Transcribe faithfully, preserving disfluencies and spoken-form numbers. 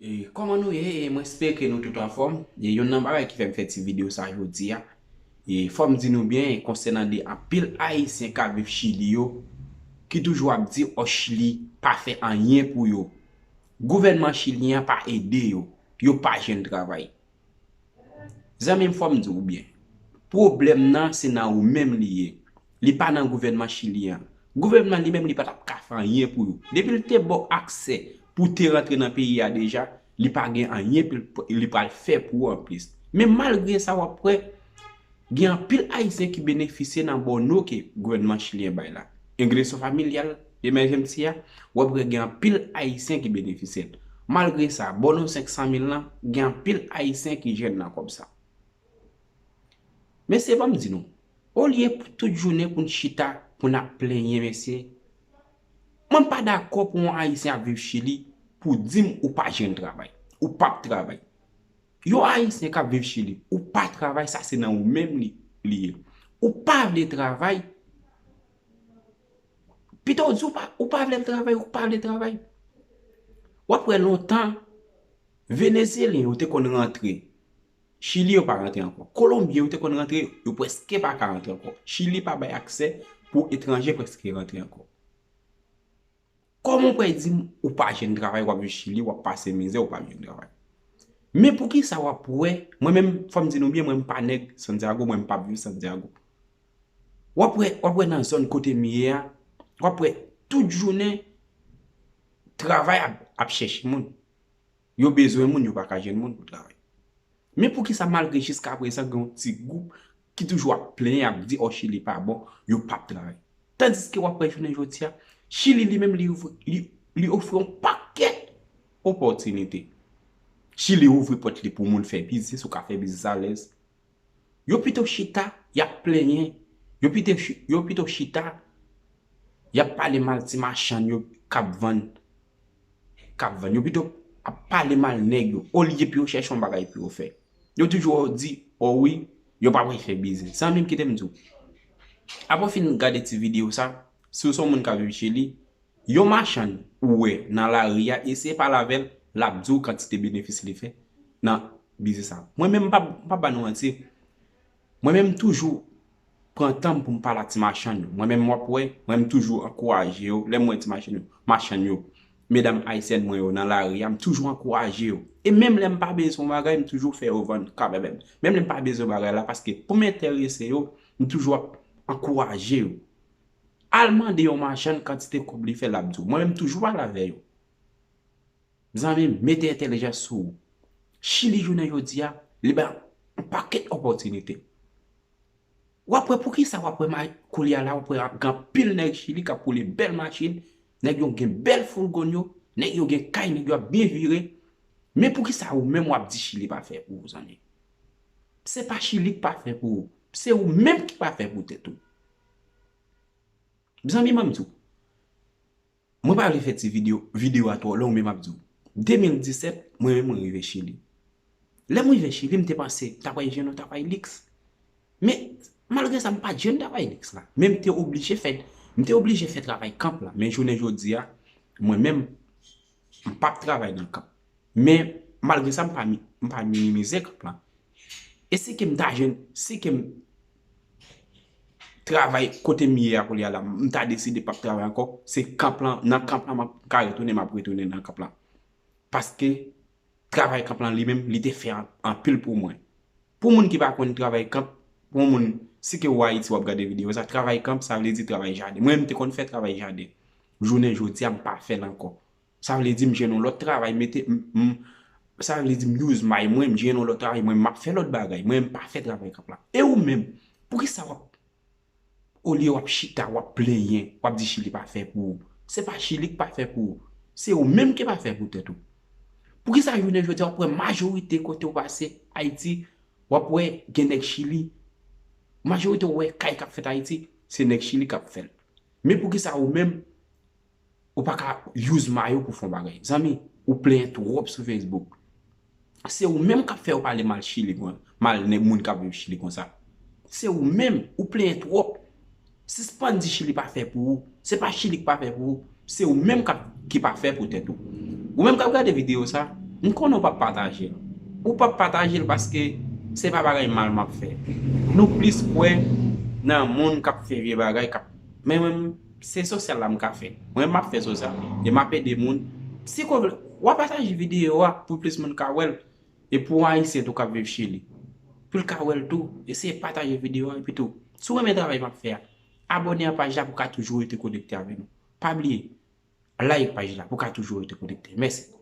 E, kòman nou ye? E, mwen espere ke nou tout anfòm. E, youn nan bagay ki fè m fè ti videyo sa jodi a, e, fò m di nou byen, e, konsènan de anpil Ayisyen k ap viv Chili yo, ki toujou ap di, ò, Chili pa fè anyen pou yo. Gouvènman chilyen an pa ede yo. Yo pa jwenn travay. Zanmi m, fò m di w byen, pwoblèm nan se nan ou menm li ye. Li pa nan gouvènman chilyen an. Gouvènman li menm li pa t ap ka fè anyen pou yo. Depi l te ba w aksè pou w te rantre nan peyi a deja, li pa gen anyen pou l, li pral fè pou ou anplis. Men malgre sa, w ap wè, gen anpil Ayisyen ki benefisye nan bono ke gouvènman chilyen bay la. Engreso familyal, emergency a, w ap wè gen anpil Ayisyen ki benefisye l. Malgre sa, bono senk san mil lan, gen anpil Ayisyen ki jwenn nan kòb sa. Mesye, ban m di nou, olye pou tout jounen pou n chita, pou n ap plenyen, mesye, mwen m pa dakò pou yon Ayisyen ap viv Chili pou di m ou pa jwenn travay, ou p ap travay. Yon Ayisyen k ap viv Chili, ou pa travay, sa se nan ou menm li, li ye. Ou pa vle travay, pito w di w pa, ou pa vle travay, ou pa vle travay. W ap wè lontan, Venezyelyen yo te konn rantre Chili, yo pa rantre ankò. Kolonbyen yo te konn rantre, yo prèske pa ka rantre ankò. Chili pa bay aksè pou etranje prèske rantre ankò. Kòman w pral di m ou pa jwenn travay, w ap viv Chili, w ap pase mizè, ou pa jwenn travay? Men poukisa w ap wè, mwen menm, fò m di nou byen, mwen m pa nèg Santiago, mwen m p ap viv Santiago. W ap wè, w ap wè nan zòn kote m ye a, w ap wè tout jounen, travay ap, ap chèche moun. Yo bezwen moun, yo pa ka jwenn moun pou travay. Men poukisa malgre jiskaprezan gen yon ti gwoup ki toujou ap plenyen, ap di, ò, Chili pa bon, yo p ap travay? Tandiske w ap wè jounen jodi a, Chili li menm li ouvri, li, li ofri yon pakèt opòtinite. Chili ouvri pòt li pou moun fè biznis, ou ka fè biznis alèz. Yo pito chita, y ap plenyen. Yo pito chi-, yo pito chita, y ap pale mal ti machann yo k ap vann, k ap vann. Yo pito ap pale mal nèg yo, olye pou yo chèche yon bagay pou yo fè. Yo toujou di, ò wi, yo pa pral fè biznis. Zanmi m, kite m di w, apre w fin gade ti videyo sa, si w se yon moun k ap viv Chili, yon machann ou wè nan lari a, eseye pale avè l, l ap di w kantite benefis li fè nan biznis sa. Mwen menm, m p ap, m p ap ba nou manti. Mwen menm, m toujou pran tan m pou m pale ak ti machann yo. Mwen menm, w ap wè, mwen, m toujou ankouraje yo. Lè m wè ti machann yo, machann yo, medam ayisyèn mwen yo nan lari a, m toujou ankouraje yo. E menm lè m pa bezwen yon bagay, m toujou fè yo vann kanmenm. Menm lè m pa bezwen bagay la, paske pou m enterese yo, m toujou ap ankouraje yo. Al mande yon machann kantite kòb li fè, l ap di w. Mwen menm, m toujou pale avè yo. Zanmi m, mete entèlijans sou ou. Chili jounen jodi a, li bay yon pakèt opòtinite. W ap wè poukisa w ap wè ma-, koulye a la, w ap wè gen anpil nèg Chili k ap woule bèl machin, nèg yo gen bèl foulgon yo, nèg yo gen kay, nèg yo ap byen vire. Men poukisa ou menm w ap di Chili pa fè pou ou, zanmi? Se pa Chili k pa fè pou ou, se ou menm ki pa fè pou tèt ou. Zanmi, ban m di w, mwen pa vle fè ti videyo, videyo a twò long, men m ap di w. De mil disèt, mwen menm, mwen rive Chili. Lè m rive Chili, m te panse m ta pral jwenn yon travay liks. Men, malgre sa, m pa t jwenn travay liks la. Men m te oblije fè, m te oblije fè travay kanp la. Men jounen jodi a, mwen menm, m p ap travay nan kanp. Men, malgre sa, m pa mi-, m pa minimize kanp lan. E si ke m ta jwenn, si ke m travay kote m ye a kounye a la, m ta deside p ap travay ankò, se kanp lan, nan kanp lan m ap ka retounen, m ap retounen nan kanp lan. Paske travay kanp lan li menm, li te fè an-, anpil pou mwen. Pou moun ki pa konn travay kanp, pou moun, si ke ou Ayiti w ap gade videyo sa, travay kanp, sa vle di travay jaden. Mwen menm, m te konn fè travay jaden. Jounen jodi a, m pa fè l ankò. Sa vle di m jwenn yon lòt travay, mete, m, m, sa vle di m use may mwen, m jwenn yon lòt travay, mwen, m ap fè lòt bagay. Mwen, m pa fè travay kanp lan. E ou menm, poukisa w ap, olye w ap chita, w ap plenyen, w ap di Chili pa fè pou ou? Se pa Chili k pa fè pou ou. Se ou menm ki pa fè pou tèt ou. Poukisa jounen jodi a w ap wè majorite kote w pase, Ayiti, w ap wè gen nèg Chili, majorite w wè kay k ap fèt Ayiti, se nèg Chili k ap fè l. Men poukisa ou menm, ou pa ka use may ou pou fè yon bagay? Zanmi, ou plenyen twòp sou Facebook. Se ou menm k ap fè yo pale mal Chili kon, mal nèg moun k ap viv Chili konsa. Se ou menm, ou plenyen twòp. Sispann di Chili pa fè pou ou. Se pa Chili k pa fè pou ou. Se ou menm k ap, ki pa fè pou tèt ou. Ou menm k ap gade videyo sa, M konnen w p ap pataje l. Ou p ap pataje l paske se pa bagay mal m ap fè. Nou plis kwè nan moun k ap fè vye bagay, k ap, men mwen, se sosyal la m ka fè. Mwen, m ap fè sosyal. E m ap ede moun. Si w vle, w a pataje videyo a pou plis moun ka wè l. E pou Ayisyen tou k ap viv Chili, pou l ka wè l tou, eseye pataje videyo a. Epi tou, si w renmen travay m ap fè a, abòne a paj la pou w ka toujou rete konekte avè nou. Pa bliye, like paj la pou w ka toujou rete konekte. Mèsi.